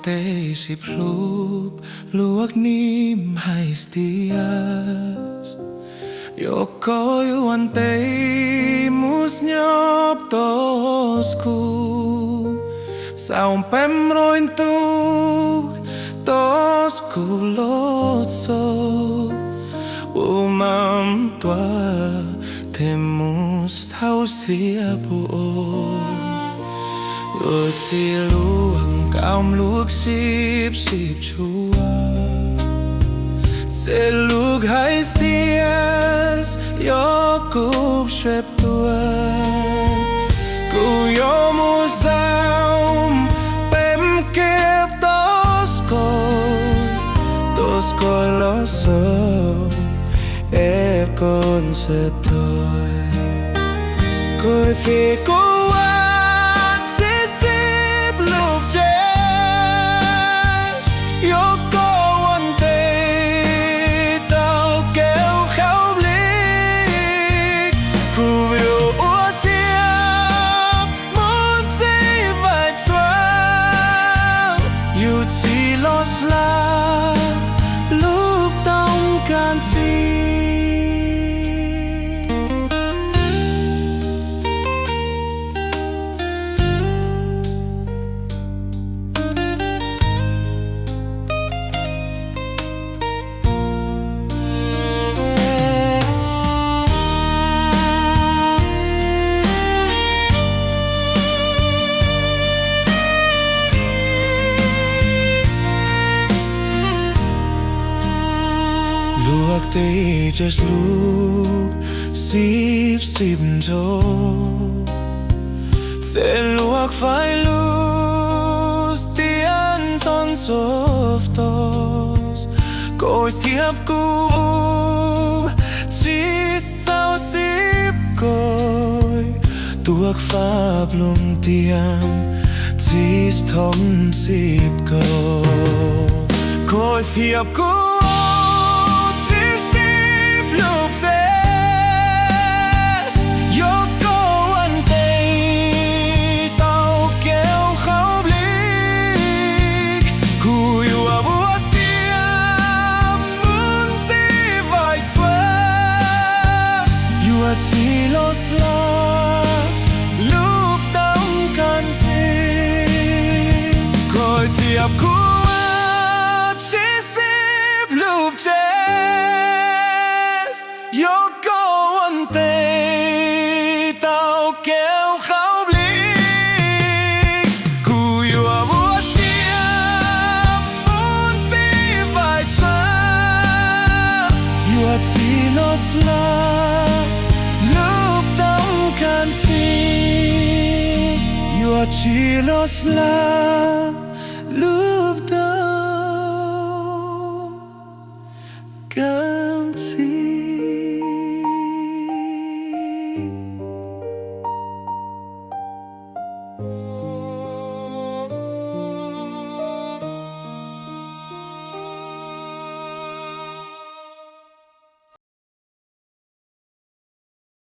Tej sib hlub luag nim hais tias, yog koj yuav ua ntej mus nyob tom kuv, sau peb roi ntuj tom kuv los txog, ua mam tuaj thiab mus thaum xiab puas. Luag txib luag nkaum luag sib sib tshua, txij luag hais tias yog kuv seb tuaj, kuv yuav mus zaum peb kiab tos koj, tos koj los xaus eb koj txawj tuaj. Koj thiab kuv ua tsis sib hlub ces, yog koj ua ntej tau kev qhau lig, kuv yuav ua siab mus txij vais txuas, yuav tsis los sla lub tooj kas txig. Luag tej tsev hlub sib sib ntsib, txij luag faib lub tiaj ntxhov ntxhov tos, koj thiab kuv tsis txaus sib koom, tuag fab lub tiaj tsis thoob sib koom. Koj thiab kuv tsis sib hlub ces, yog koj ua ntej tau kev qhau lig, kuv yuav ua siab mus txij vais txuas, yuav tsis los sla lub tooj kas txig. Koj thiab kuv tsis sib hlub ces, yog koj ua ntej tau kev qhau lig, kuv yuav ua siab mus txij vais txuas, yuav tsis los sla lub tooj kas txig, yuav tsis los sla lub tooj kas